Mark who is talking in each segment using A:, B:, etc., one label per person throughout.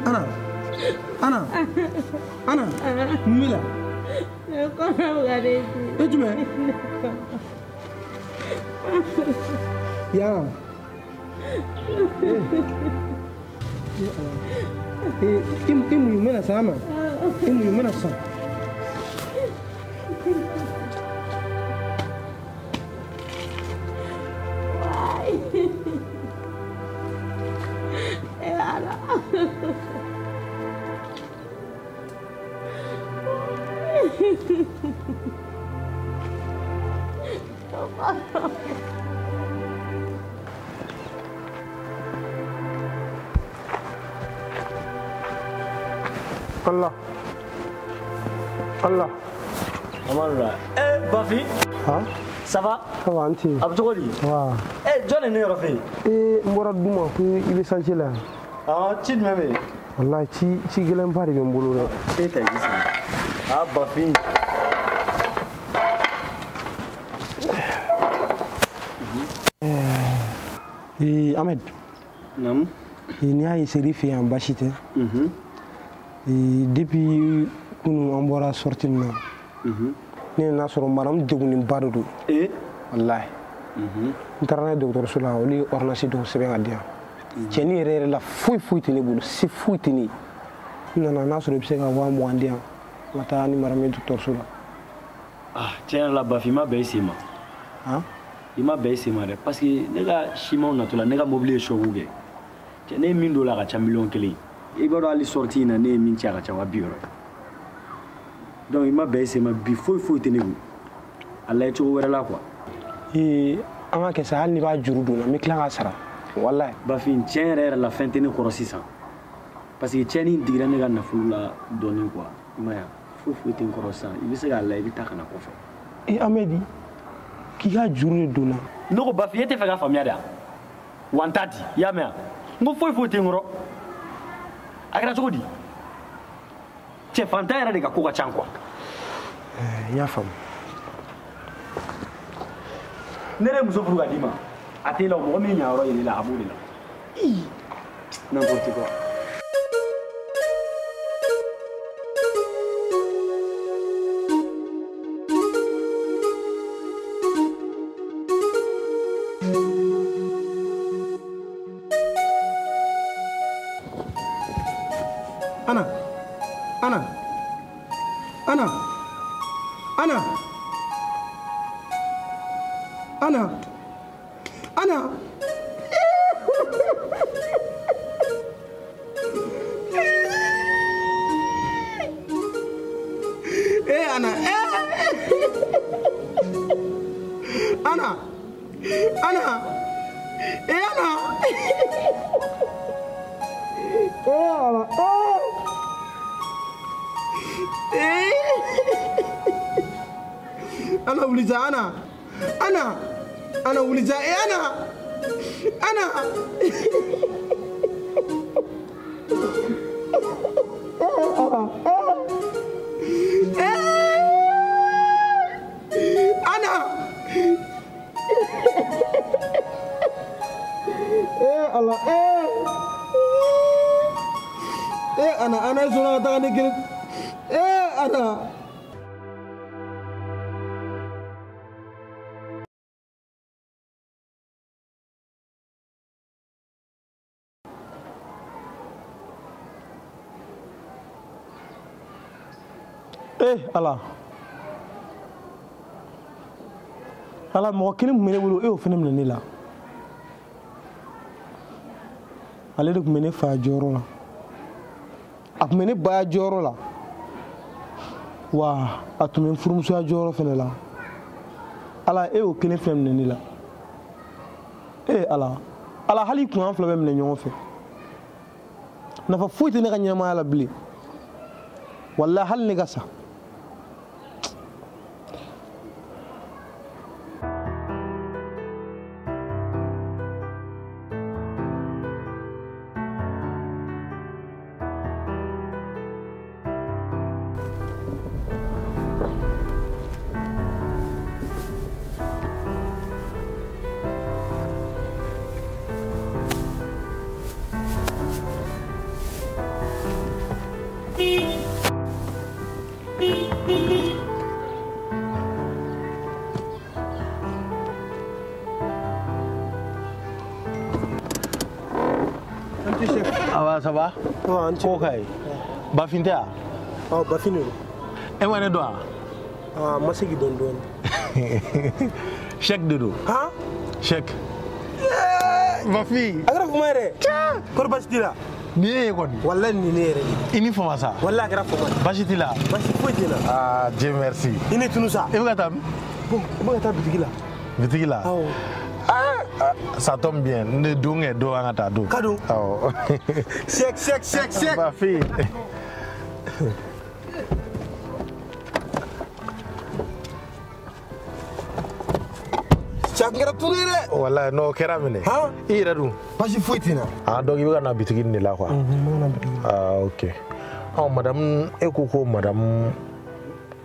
A: Ana, Ana, Ana, Mila. E jumɛn? Yan. I muɲu n bɛna s'a ma. I muɲu n bɛna sisan. Allah. Allah.
B: Amalula. Eh, Bafi.
A: Hein?
B: Ça va?
A: Ça va, Anti.
B: A bɛ cogo di?
A: Wa.
B: Eh, jɔn de ne yɔrɔ fɛ yen?
A: Eh, n bɔra du ma ko i bɛ chantier la.
B: Ah, ci jumɛn bɛ yen?
A: Walahi ci gɛlɛnba de bɛ n bolo dɛ.
B: E ta i sigi. Ah, Bafi.
A: Eh, Ahmed.
B: Naamu.
A: N'i y'a ye seri fɛ yan baasi tɛ. Depuis kunun an bɔra sortie nin na. Ne nana sɔrɔ madame degunnenba de don.
B: Eh?
A: Walahi. N taara n'a ye dɔgɔtɔrɔso la, olu ye ordonnance dɔw sɛbɛn ka di yan. Cɛnni yɛrɛ yɛrɛ la foyi foyi tɛ ne bolo, se foyi tɛ ne ye. N nana n'a sɔrɔ i bɛ se ka 20 000 di yan, n ka taa ni madame ye dɔgɔtɔrɔso la.
B: Ah, tiɲɛ yɛrɛ la Bafi, i ma bɛn i sen ma.
A: Han?
B: I ma bɛn i sen ma dɛ, parce que ne ka simanw natɔ la, ne ka mobili ye choc kɛ. Cɛ, ne ye min don o la a ka ca miliyɔn 1 ye. I b'a dɔn hali sortie in na ne ye min ci a ka ca 60 000 ye. Donc i ma bɛn i sen ma bi, foyi foyi tɛ ne kun. A lajɛ cogo wɛrɛ la quoi.
A: Ee, an ka kɛ sa, hali n'i b'a juru don n na, n bɛ tila k'a sara. Walahi.
B: Bafin, tiɲɛ yɛrɛ yɛrɛ la fɛn tɛ ne kɔrɔ sisan. Parce que tiɲɛni digira ne ka nafolo la dɔɔnin quoi. I m'a ye wa? Foyi foyi tɛ n kɔrɔ sisan. I bɛ se k'a lajɛ, i bɛ taa ka na kɔfɛ.
A: Ee Amedi, k'i ka juru de don n na.
B: Ne ko Bafin, e tɛ fɛ ka faamuya de wa? Wa n t'a di, i y'a mɛn wa? N ko foyi foyi tɛ n kɔrɔ. A kɛra cogo di? Cɛ fantan yɛrɛ de ka ko ka ca quoi.
A: N y'a faamu.
B: Ne yɛrɛ ye muso furu ka d'i ma. A t'e la o, mɔgɔ min ɲa yɔrɔ yir'i la, a b'o de la. Ii, n'importe quoi.
A: Ana, Ana, Ana, Ana, Ana, Ana. Eh, Ana, eh. Ana, Ana, eh, Ana. Eh, Ana, eh. Eh. Ana wuli sa, Ana. Ana. Ana wuli sa, eh, Ana. Ana. Eh, Ana, eh. Eh. Ana. Eh, Allah, eh. Eh, Ana, Ana sɔnna ka taga ne kelen. Eh, Ana. Eh, Ala. Ala, mɔgɔ kelen tun bɛ ne bolo, e y'o fana minɛ ne la. Ale de tun bɛ ne fa jɔyɔrɔ la. A tun bɛ ne ba jɔyɔrɔ la. Wa a tun bɛ n furumusoya jɔyɔrɔ fana la. Ala e y'o kelen fɛn minɛ ne la. E Ala, Ala hali kun an fila bɛ minɛ ɲɔgɔn fɛ. Nafa foyi tɛ ne ka ɲɛnamaya la bilen. Walahi hali ne ka sa.
C: Ça va? Ko ka ye? Bafin tɛ wa?
A: Awɔ, Bafin de don.
C: E ma ne dɔn wa?
A: Aa, n ma se k'i dɔn dɔɔni.
C: Cheick de don.
A: Han?
C: Cheick. Bafin.
A: A kɛra fama ye dɛ. Kɔri baasi t'i la?
C: Nin ye e kɔni.
A: Walahi nin ne yɛrɛ de.
C: I ni fama sa.
A: Walahi a kɛra fama ye.
C: Baasi t'i la?
A: Baasi foyi tɛ n na.
C: Ah, Dieu merci.
A: I ni tunu sa.
C: E bɛ ka taa min?
A: Bon, n bɛ ka taa bitigi la.
C: Bitigi la?
A: Awɔ.
C: Ah, ça tombe bien. Ne don kɛ don an ka taa don.
A: Ka don.
C: Awɔ.
A: Cheick, Cheick, Cheick, Cheick.
C: Bafin.
A: Cheick kɛra tunu ye dɛ.
C: Walahi n'o kɛra minɛ.
A: Han?
C: I yɛrɛ dun?
A: Baasi foyi tɛ n na.
C: Ah, donc i bɛ ka na bitigi nin de la quoi.
A: N bɛ ka na bitigi la.
C: Ah, ok. Ɔ madame, e ko ko madame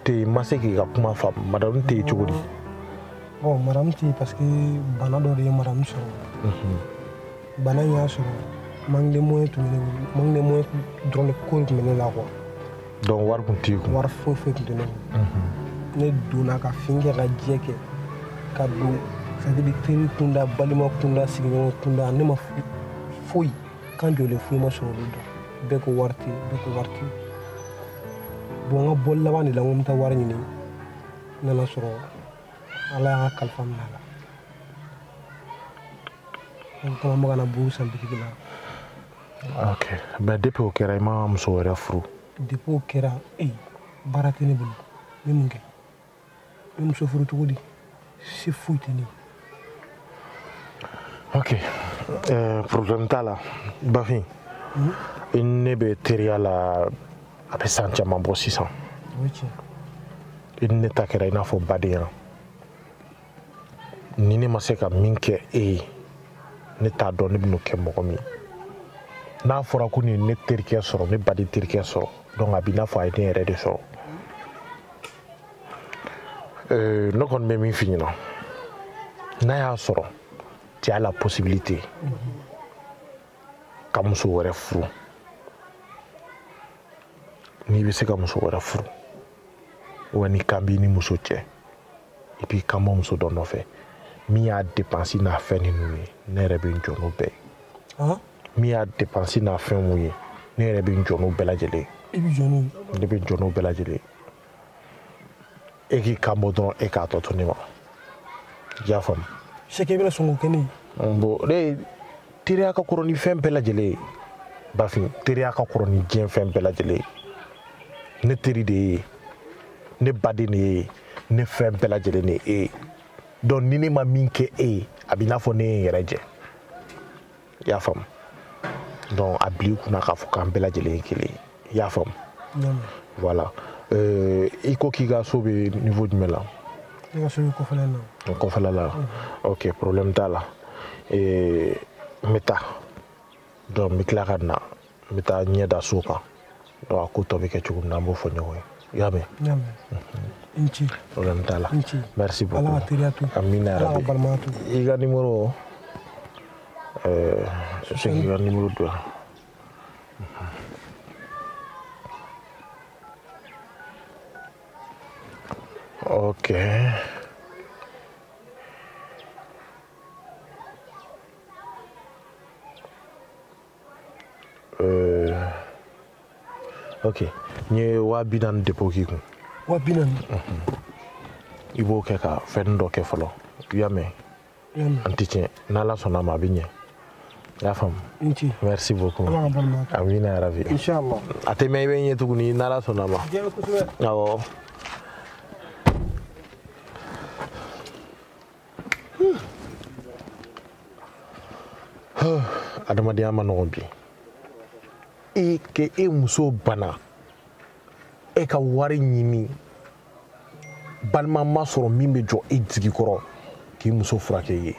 C: tɛ yen, n ma se k'i ka kuma faamu. Madame tɛ yen cogo di?
A: Bon, madame tɛ yen parce que bana dɔ de ye madame sɔrɔ. Bana in y'a sɔrɔ manque de moyen tun bɛ ne bolo, manque de moyen dɔrɔn de ko tun bɛ ne la quoi.
C: Donc wari tun t'i kun?
A: Wari foyi foyi tun tɛ ne kun. Ne donna ka fin kɛ ka jɛ kɛ ka don, c'est à dire teri kunda, balima kunda, sigiɲɔgɔn kunda, ne ma foyi kan jɔlen foyi ma sɔrɔ olu dɔn. Bɛɛ ko wari tɛ yen, bɛɛ ko wari tɛ yen. Bon, n ka bɔli laban de la n ko n bɛ taa wari ɲini, n nana sɔrɔ Ala y'a kalifa minɛ a la. O kama n bɛ ka na buru san bitigi la.
C: Ok, mais depuis o kɛra i ma muso wɛrɛ furu?
A: Depuis o kɛra, baara tɛ ne bolo. N bɛ mun kɛ? N bɛ muso furu cogo di? Se foyi tɛ ne ye.
C: Ok, problème t'a la. Bafin, i ni ne bɛ teriya la a bɛ san caman bɔ sisan.
A: O ye tiɲɛ.
C: I ni ne ta kɛra i n'a fɔ badenya. Ni ne ma se ka min kɛ e ye, ne t'a dɔn ne bɛn'o kɛ mɔgɔ min ye. N'a fɔra ko nin ye ne terikɛ sɔrɔ, ne baden terikɛ sɔrɔ, donc a b'i n'a fɔ a ye ne yɛrɛ de sɔrɔ. Ne kɔni bɛ min f'i ɲɛna, n'a y'a sɔrɔ tu as la possibilité ka muso wɛrɛ furu, n'i bɛ se ka muso wɛrɛ furu, wa ni kan b'i ni muso cɛ, et puis kan bɔ muso dɔ nɔfɛ, min y'a dépense n'a fɛn ninnu ye, ne yɛrɛ bɛ n jɔ n'o bɛɛ ye. Min y'a dépense n'a fɛn mun ye, ne yɛrɛ bɛ n jɔ n'o bɛɛ lajɛlen ye.
A: I bɛ jɔ n'o ye?
C: Ne bɛ n jɔ n'o bɛɛ lajɛlen ye. E k'i kan bɔ dɔrɔn, e k'a tɔ to ne ma. I y'a faamu?
A: Cheick, i bɛna sɔn k'o kɛ ne ye?
C: Bon, ne teriya ka kɔrɔ ni fɛn bɛɛ lajɛlen ye. Bafin, teriya ka kɔrɔ ni diɲɛ fɛn bɛɛ lajɛlen ye. Ne teri de ye, ne baden de ye, ne fɛn bɛɛ lajɛlen de ye e ye. Donc ni ne ma min kɛ e ye, a b'i n'a fɔ ne ye n yɛrɛ jɛ. I y'a faamu? Donc a bila i kunna k'a fɔ k'an bɛɛ lajɛlen ye kelen ye. I y'a faamu? Voilà. I ko k'i ka so bɛ niveau jumɛn la?
A: Ne ka so bɛ kɔfɛla in na.
C: Kɔfɛla la. Ok, problème t'a la. N bɛ taa. Donc n bɛ tila ka na, n bɛ taa ɲɛ da so kan. Donc a ko tɔ bɛ kɛ cogo min na, an b'o fɔ ɲɔgɔn ye. I y'a mɛn?
A: N y'a mɛn. I ni ce.
C: Problème t'a la.
A: I ni ce.
C: Merci beaucoup.
A: Ala ka teriya to.
C: Amina
A: Ala ka
C: yarabi.
A: balimaya to.
C: I ka numéro, se k'i ka numéro don yan. Ok. Ok, n ye 20.000 dépôt k'i kun.
A: 20.000?
C: I b'o kɛ ka fɛn dɔ kɛ fɔlɔ. I y'a mɛn? An tɛ tiɲɛ. N'Ala sɔnna a ma, a bɛ ɲɛ. I y'a faamu?
A: I ni ce.
C: Merci beaucoup.
A: Ala ka balimaya to.
C: Amina yarabi.
A: Inchallah.
C: A tɛ mɛn i bɛ n ye tuguni n'Ala sɔnna a ma.
A: Diɲɛ kosɛbɛ.
C: Awɔ. Adamadenya ma nɔgɔn bi. E ke e muso bana, e ka wari ɲini, balima ma sɔrɔ min bɛ jɔ e jigi kɔrɔ k'i muso furakɛ i ye.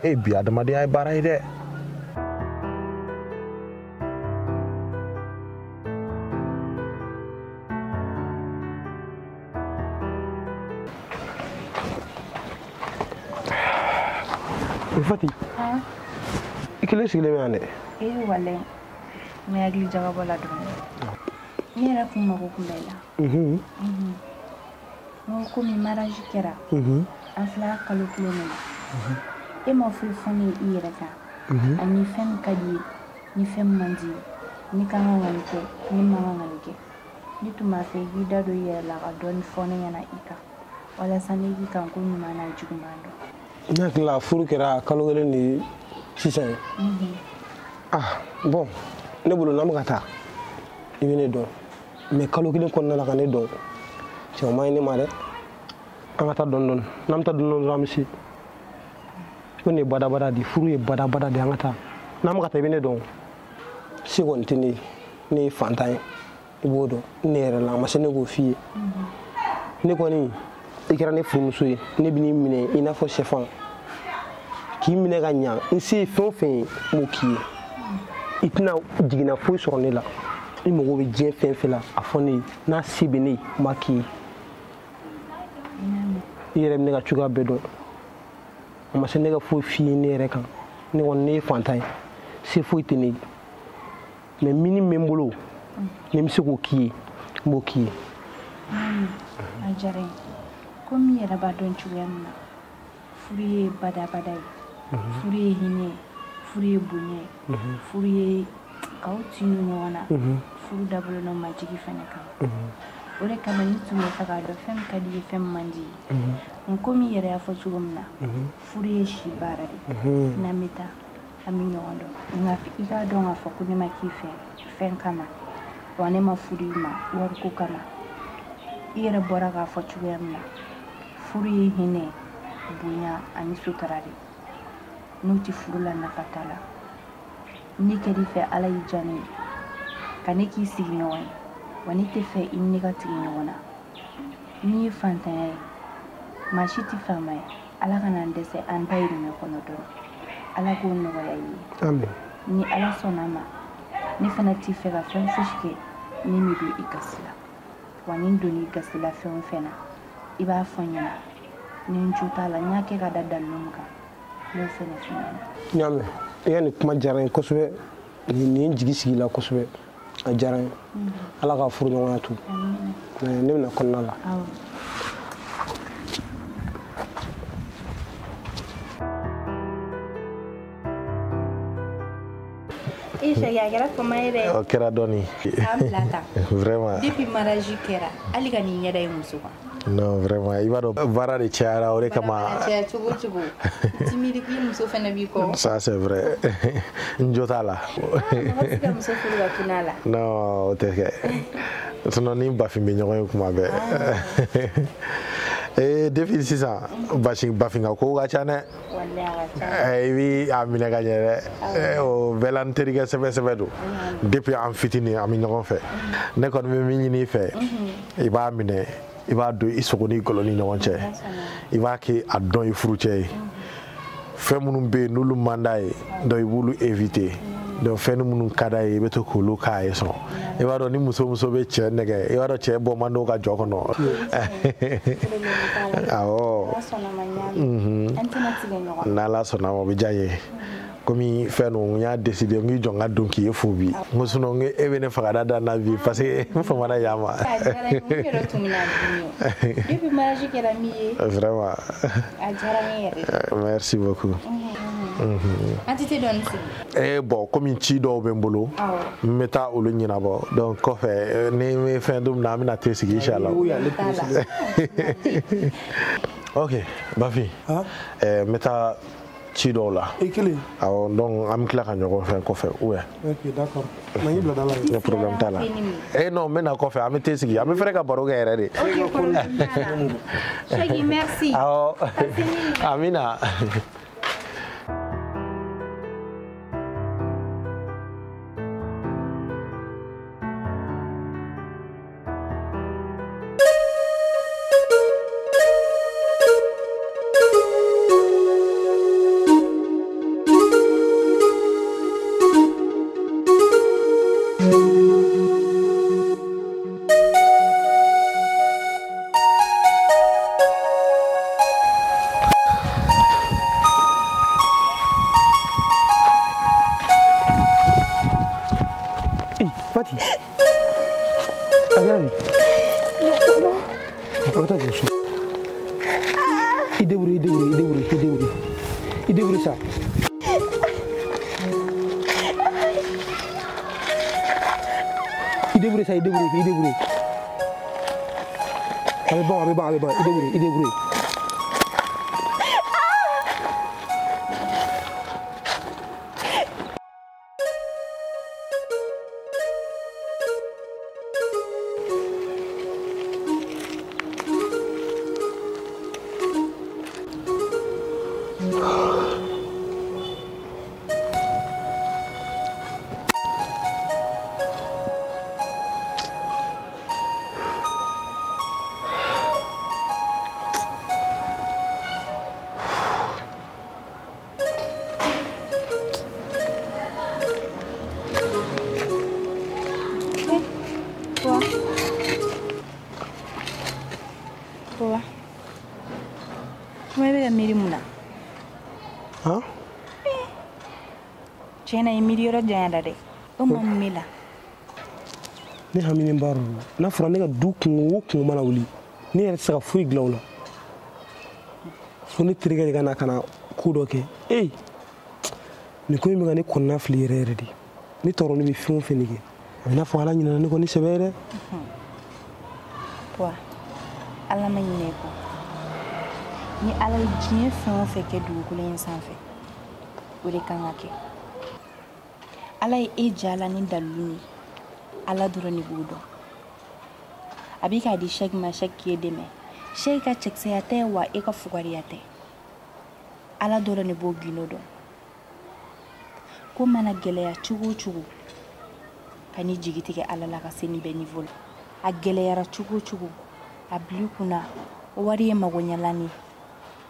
C: E bi adamadenya ye baara ye dɛ.
A: Fati, i kelen sigilen bɛ yan dɛ.
D: Ee walayi, n bɛ hakili jagabɔ la dɔɔnin. Ne yɛrɛ kun mago kun bɛ la. N ko komi mariage kɛra, an filɛ kalo kelen de la. E ma foyi fɔ ne ye i yɛrɛ kan. Ani fɛn min ka di ye, ni fɛn min man di ye, ni ka kan ka nin kɛ, ni man kan ka nin kɛ. Ne tun b'a fɛ i k'i da don i yɛrɛ la ka dɔɔnin fɔ ne ɲɛna i kan. Walasa ne k'i kan ko ɲuman n'a juguman dɔn.
A: Ne hakili la furu kɛra kalo kelen de sisan ye. Ah bon, ne bolo n'an bɛ ka taa i bɛ ne dɔn, mais kalo kelen kɔnɔna la ka ne dɔn, cɛ o man ɲi ne ma dɛ. An ka taa dɔɔni dɔɔni, n'an bɛ taa dɔɔni dɔɔni dɔrɔn an bɛ se. Ko nin ye badabada de ye, furu ye badabada de ye, an ka taa. N'an bɛ ka taa i bɛ ne dɔn, se kɔni tɛ ne ye, ne ye fantan ye, i b'o dɔn. Ne yɛrɛ la a ma se ne k'o f'i ye. Ne kɔni, i kɛra ne furumuso ye, ne bɛ n'i minɛ i n'a fɔ sɛfan, k'i minɛ ka ɲa, n se ye fɛn o fɛn ye n b'o k'i ye. I tɛna jiginna foyi sɔrɔ ne la. I mago bɛ diɲɛ fɛn fɛn la, a fɔ ne ye, n'a se bɛ ne ye, n b'a k'i ye. I yɛrɛ bɛ ne ka cogoya bɛɛ dɔn. A ma se ne ka foyi f'i ye ne yɛrɛ kan. Ne kɔni, ne ye fantan ye, se foyi tɛ ne ye, mais min bɛ n bolo, ni n bɛ se k'o k'i ye, n b'o k'i ye.
D: A diyara n ye. Komi i yɛrɛ b'a dɔn cogoya min na, furu ye badabada ye, furu ye hinɛ ye, furu ye bonya ye, furu ye k'aw tin don ɲɔgɔn na, furu dabɔlen don majigin fana kama. O de kama ne tun bɛ fɛ k'a dɔn fɛn min ka di i ye, fɛn min man di i ye. Komi i yɛrɛ y'a fɔ cogo min na, furu ye si baara de ye. N'an bɛ taa, an bɛ ɲɔgɔn dɔn. Nka i k'a dɔn k'a fɔ ko ne ma k'i fɛ fɛn kama, wa ne ma furu i ma wariko kama. I yɛrɛ bɔra k'a fɔ cogoya min na, furu ye hinɛ, bonya ani sutura de. N'o tɛ furu la, nafa t'a la. Ne kɛr'i fɛ, Ala y'i diya ne ye ka ne k'i sigiɲɔgɔn ye, wa ne tɛ fɛ i ni ne ka tigɛ ɲɔgɔn na. N'i ye fantanya ye, maa si tɛ faama ye. Ala kana an dɛsɛ an dayirimɛ kɔnɔ dɔrɔn. Ala k'o nɔgɔya i ye.
A: Amin.
D: Ni Ala sɔnna a ma, ne fana t'i fɛ ka fɛn fosi kɛ min bɛ don i gasi la. Wa ni n donn'i gasi la fɛn o fɛn na, i b'a fɔ n ɲɛna. Ni n jo t'a la, n y'a kɛ ka da dalilu min kan, n b'o fɛnɛ f'i ɲɛna.
A: N y'a mɛn. I ka nin kuma diyara n ye kosɛbɛ. Nin ye n jigi sigi la kosɛbɛ. A diyara n ye. Ala ka furuɲɔgɔnya to. Ne bɛna kɔnɔna la.
D: Awɔ. E Sɛki, a kɛra fama ye dɛ.
C: O kɛra dɔɔni.
D: K'an bila tan.
C: Vraiment.
D: Depuis mariage kɛra, hali ka n'i ɲɛda ye muso kan.
C: Non, vraiment, i b'a dɔn baara de cayara o de kama.
D: Baara caya cogo o cogo, i ti miiri k'i muso fana b'i kɔ.
C: Ça c'est vrai. N jo t'a la.
D: Mɔgɔ tɛ se ka muso furu ka tunun a la.
C: Non, o tɛ kɛ. Sinon ni Bafin bɛ ɲɔgɔn ye kuma bɛɛ. Ee depuis sisan, Bafin ka kow ka ca dɛ.
D: Walayi a ka ca.
C: I b'i a minɛ ka ɲɛ dɛ. O bɛɛ la n terikɛ sɛbɛ sɛbɛ don. Depuis an fitinin an bɛ ɲɔgɔn fɛ. Ne kɔni bɛ min ɲini i fɛ, i b'a minɛ, i b'a don i sogo n'i gɔlɔ ni ɲɔgɔn cɛ. I b'a kɛ a dɔn i furucɛ ye. Fɛn minnu bɛ yen n'olu man d'a ye, donc i b'olu éviter. Donc fɛn minnu ka d'a ye, i bɛ to k'olu k'a ye sɔn. I b'a dɔn ni muso bɛ cɛ nɛgɛ, i b'a dɔn cɛ bɔ man d'o ka jɔ kɔnɔ. Awɔ. N'Ala sɔnna a ma, o bɛ diya n ye. Komi fɛn ninnu, n y'a décidé n k'i jɔ n ka don k'i ye fo bi. N ko sinon n ko e bɛ ne faga da na bi parce que n famana yan ma.
D: A diyara n ye, n yɛrɛ tun bɛna dimi o. Depuis mariage kɛra min ye.
C: Vraiment.
D: A diyara n ye yɛrɛ.
C: Merci beaucoup.
D: An tɛ dɔɔni sigi.
C: Eh bon, komi ci dɔw bɛ n bolo, n bɛ taa olu ɲɛnabɔ. Donc kɔfɛ ni n bɛ fɛn don min na, an bɛna te sigi inchallah. Ok, Bafin. N bɛ taa ci dɔw la.
A: I kelen?
C: Awɔ, donc an bɛ tila ka ɲɔgɔn fɛn kɔfɛ ou bien?
A: Ok, d'accord. Na y'i bila da la.
C: Ne problème t'a la. Eh non, n bɛ na kɔfɛ, an bɛ te sigi, an bɛ fɛrɛ ka baro kɛ yɛrɛ de.
D: Ok, problème t'a la. Segi, merci.
C: Awɔ. Amina.
A: Il débrouille. Allez, bon, il débrouille.
D: Tiɲɛna i miiri yɔrɔ janya dɛ, o ma mun b'i la?
A: Ne haminen b'a rɔ, n'a fɔra ne ka du kungo o kungo mana wuli, ne yɛrɛ tɛ se ka foyi dilan o la. Fo ne terikɛ de ka na ka na ko dɔ kɛ. Ee, nin ko in bɛ ka ne kɔnɔna fili yɛrɛ yɛrɛ de. Ne tɔɔrɔ ne bɛ fɛn o fɛn de kɛ, a bɛ n'a fɔ Ala ɲinɛna ne kɔ ni sɛbɛ ye dɛ.
D: Puwa, Ala ma ɲinɛ i kɔ. Ni Ala ye diɲɛ fɛn o fɛn kɛ dugukolo in sanfɛ, o de kan ka kɛ. Ala ye e ja la ni dalilu ye, Ala dɔrɔn de b'o dɔn. A b'i k'a di Sɛki ma, Sɛki k'e dɛmɛ. Sɛki ka cɛkisɛya tɛ wa e ka fugariya tɛ. Ala dɔrɔn de b'o gindo dɔn. Ko mana gɛlɛya cogo o cogo, ka n'i jigi tigɛ Ala la ka se nin bɛɛ niveau la. A gɛlɛyara cogo o cogo, a bil'i kunna wari ye magoɲɛlan de ye.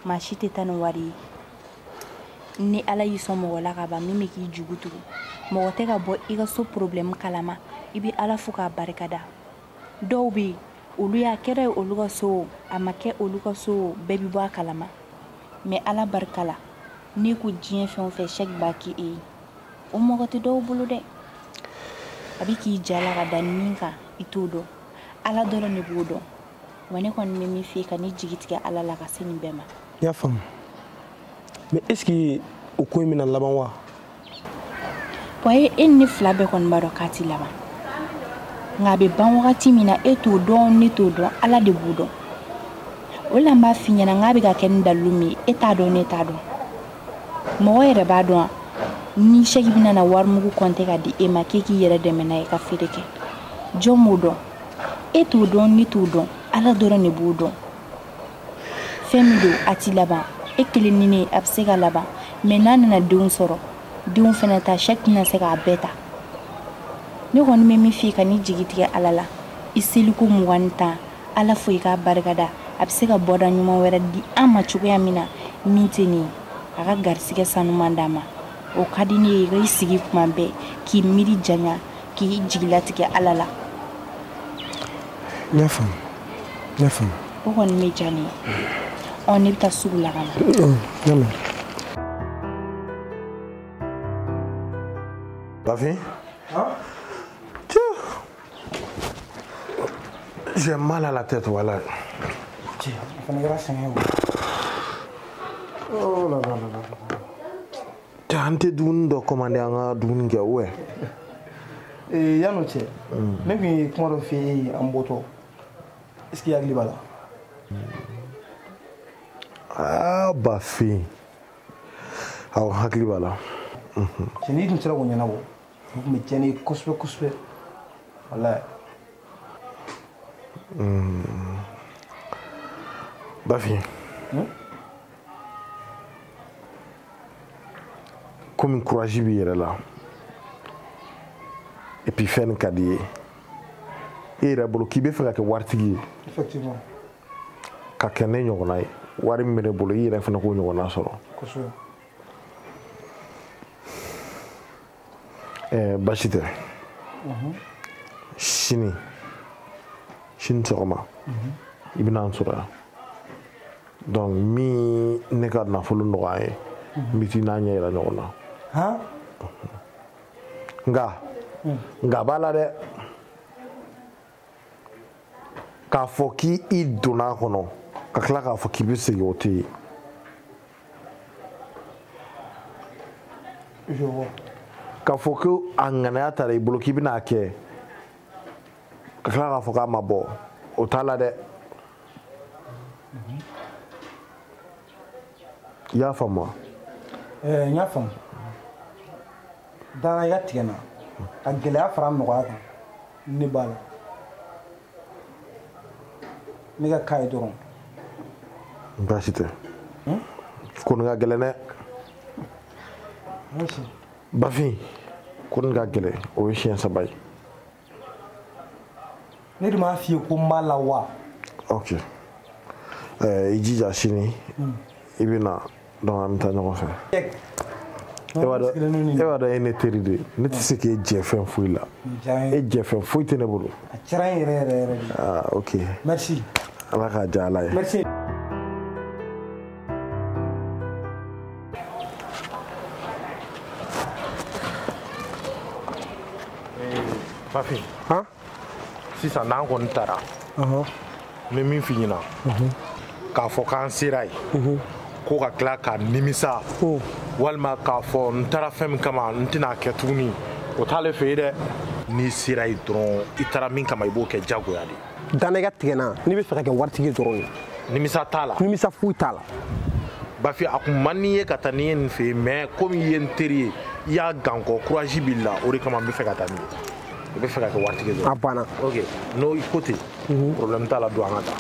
D: Maa si tɛ taa ni wari ye. Ni Ala y'i sɔn mɔgɔ la ka ban, min bɛ k'i jugu tugun, mɔgɔ tɛ ka bɔ i ka so problème kalama, i bɛ Ala fo k'a barikada. Dɔw bɛ yen, olu y'a kɛra ye olu ka so, a ma kɛ olu ka so, bɛɛ bɛ bɔ a kalama. Mais Ala barika la, n'i ko diɲɛ fɛn o fɛn, Sɛki b'a k'i ye. O mɔgɔ tɛ dɔw bolo dɛ. A bɛ k'i ja la ka da min kan, i t'o dɔn. Ala dɔrɔn de b'o dɔn. Wa ne kɔni bɛ min f'i ye, ka n'i jigi tigɛ Ala la ka se nin bɛɛ ma.
A: N y'a faamu. Mais est-ce que o ko in bɛna laban wa?
D: Wa e ni ne fila bɛɛ kɔni b'a dɔn k'a ti laban. Nka a bɛ ban wagati min na, e t'o dɔn, ne t'o dɔn, Ala de b'o dɔn. O de la n b'a f'i ɲɛna n k'a bɛ ka kɛ ni dalilu min ye, e t'a dɔn, ne t'a dɔn. Mɔgɔ yɛrɛ b'a dɔn wa? Ni Sɛki bɛna na warimugu kɔnte ka di e ma k'e k'i yɛrɛ dɛmɛ n'a ye ka feere kɛ, jɔn b'o dɔn? E t'o dɔn, ne t'o dɔn, Ala dɔrɔn de b'o dɔn. Fɛn min don, a ti laban. E kelen ni ne, a bɛ se ka laban. Mais n'a nana denw sɔrɔ, denw fana ta, Sɛki tɛna se k'a bɛɛ ta. Ne kɔni bɛ min f'i ye, ka n'i jigi tigɛ Ala la. I seliko 20, Ala fo i k'a barikada. A bɛ se ka bɔda ɲuman wɛrɛ di an ma cogoya min na, min tɛ nin ye. A ka garisigɛ sanuman d'a ma. O ka di ne ye, i k'i sigi kuma bɛɛ, k'i miiri janya, k'i jigilatigɛ Ala la.
A: N y'a faamu, n y'a faamu.
D: O kɔni bɛ diya ne ye. Ɔ, ne bɛ taa sugu la ka na.
A: N y'a mɛn.
C: Bafin? Tiens. J'ai mal à la tête, voilà.
A: Tiens, on fana kɛra sɛgɛn ye. Oh là là là là.
C: Tiens, an tɛ dumuni dɔ commander an ka dumuni kɛ ou bien?
A: Yan'o cɛ, ne tun ye kuma dɔ f'i ye an bɔtɔ. Est-ce que i hakili b'a la?
C: Ah, Bafin. Awɔ, hakili b'a la.
A: Cɛ, n'i tun sera k'o ɲɛnabɔ, o tun bɛ diya ne ye kosɛbɛ kosɛbɛ, walayi.
C: Bafin, komi courage b'i yɛrɛ la, et puis fɛn nin ka di i ye, e yɛrɛ bolo k'i bɛ fɛ ka kɛ waritigi ye.
A: Effectivement.
C: Ka kɛ ne ɲɔgɔnna ye, wari min bɛ ne bolo, i yɛrɛ fana k'o ɲɔgɔnna sɔrɔ.
A: Kosɛbɛ.
C: Baasi tɛ. Sini sini sɔgɔma, i bɛna n sɔrɔ yan. Donc min ne ka nafolo nɔgɔya ye, n bɛ t'i n'a ɲɛ yira ɲɔgɔn na.
A: Han?
C: Nka b'a la dɛ, k'a fɔ k'i donna a kɔnɔ ka tila k'a fɔ k'i bɛ segin, o tɛ yen.
A: Je vois.
C: K'a fɔ ko a ŋanaya taara i bolo k'i bɛna a kɛ, ka tila k'a fɔ k'a ma bɔ, o t'a la dɛ. I y'a faamu wa?
A: N y'a faamu. Dana, i ka tigɛ n na ka gɛlɛya fara nɔgɔya kan, ne b'a la. Ne ka k'a ye dɔrɔn.
C: Baasi tɛ. Ko nin ka gɛlɛn dɛ. Bafin, ko nin ka gɛlɛn, o ye siɲɛ 3 ye.
A: Ne de m'a f'i ye ko n b'a la wa?
C: Ok. I jija sini, i bɛ na, donc an bɛ taa ɲɔgɔn fɛ. E b'a dɔn e ne teri de ye, ne tɛ se k'e jɛ fɛn foyi la. E jɛ fɛn foyi tɛ ne bolo.
A: A diyara n yɛrɛ yɛrɛ yɛrɛ de.
C: Ah, ok.
A: Merci.
C: Ala k'a diya Ala ye.
A: Merci.
C: Bafin.
A: Han?
C: Sisan n'an kɔni taara, n bɛ min f'i ɲɛna, k'a fɔ k'an sera yen, ko ka tila ka nimisa, walima k'a fɔ n taara fɛn min kama n tɛna kɛ tuguni, o t'ale fɛ yen dɛ. N'i sera yen dɔrɔn, i taara min kama, i b'o kɛ diyagoya de.
A: Dana, i ka tigɛ n na, n'i bɛ fɛ ka kɛ waritigi ye dɔrɔn.
C: Nimisa t'a la.
A: Nimisa foyi t'a la.
C: Bafin, a kun man di n ye ka taa n'i ye nin fɛ yen, mais komi i ye n teri ye, i y'a gan kɔ, courage b'i la, o de kama n bɛ fɛ ka taa n'i ye. I bɛ fɛ ka kɛ waritigi ye dɔrɔn.
A: A banna.
C: Ok, n'o ko ten, problème t'a la, don an ka taa.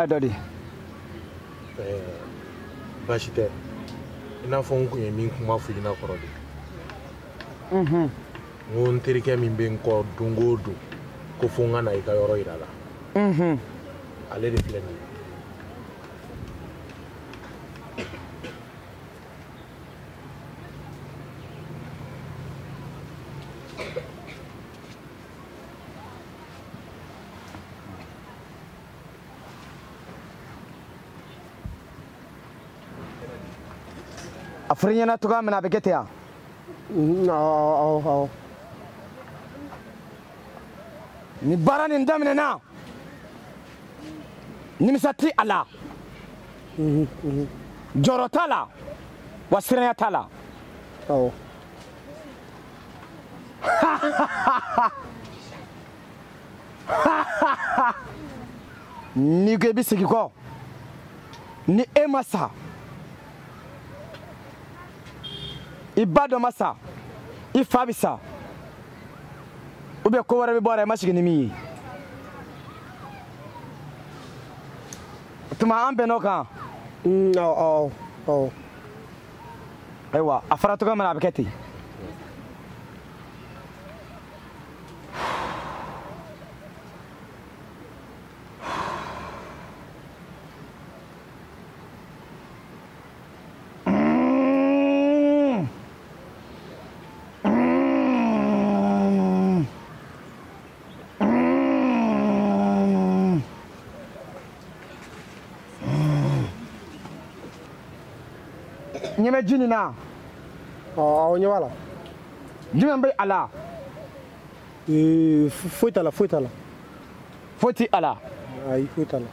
E: A dɔ di.
C: Baasi tɛ. I n'a fɔ n kun ye min kuma f'i ɲɛna kɔrɔ de. N ko n terikɛ min bɛ n kɔ don o don, ko fo n ka na i ka yɔrɔ yira la. Ale de filɛ nin ye.
E: A fɔra i ɲɛna cogoya min na, a bɛ kɛ ten yan.
A: Awɔ, awɔ.
E: Ni baara nin daminɛna, nimisa ti a la. Jɔrɔ t'a la wa siranya t'a la.
A: Awɔ.
E: N'i ko i bɛ segin kɔ ni e ma sa i ba dɔ ma sa i fa bɛ sa ou bien ko wɛrɛ bɛ bɔ a la i ma sigi ni min ye. O tuma an bɛnn'o kan.
A: Awɔ awɔ.
E: Ayiwa a fɔra cogoya min na a bɛ kɛ ten. Ɲɛ bɛ ji nin na.
A: Awɔ ɲɛ b'a la.
E: Jumɛn bɛ a la?
A: Foyi t'a la foyi t'a la.
E: Foyi tɛ a la.
A: Ayi foyi t'a la.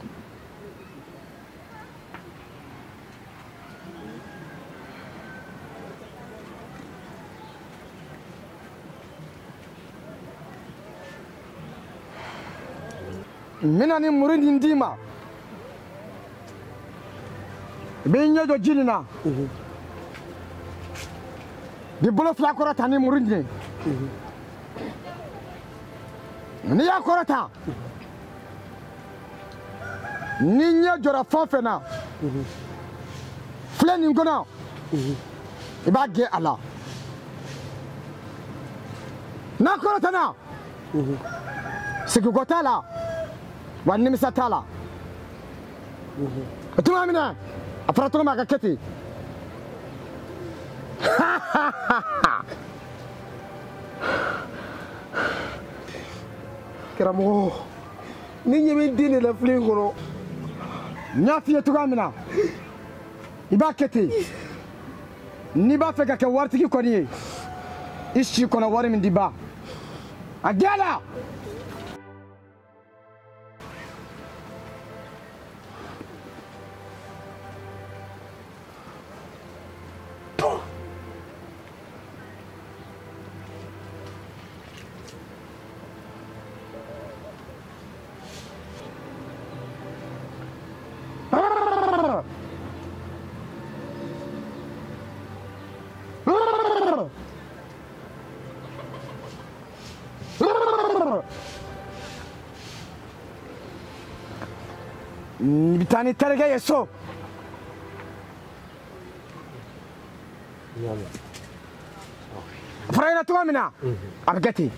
E: N bɛna nin muru nin d'i ma. I b'i ɲɛ jɔ ji nin na. Bi bolo fila kɔrɔta ni muru nin ye. N'i y'a kɔrɔta ni ɲɛ jɔra fɛn o fɛn na filɛ nin kɔnɔ i b'a gɛn a la. N'a kɔrɔtana sigikɔ t'a la wa nimisa t'a la. O tuma minɛ a fɔra cogo min a ka kɛ ten.
A: Karamɔgɔ ne ɲɛ bɛ den de la filen kɔnɔ.
E: N y'a f'i ye cogoya min na i b'a kɛ ten. N'i b'a fɛ ka kɛ waritigi kɔni ye i si kɔnɔ wari min di ba a diya la. I bɛ taa ni terikɛ ye so. A fɔra i ɲɛna cogoya min na a bɛ kɛ ten.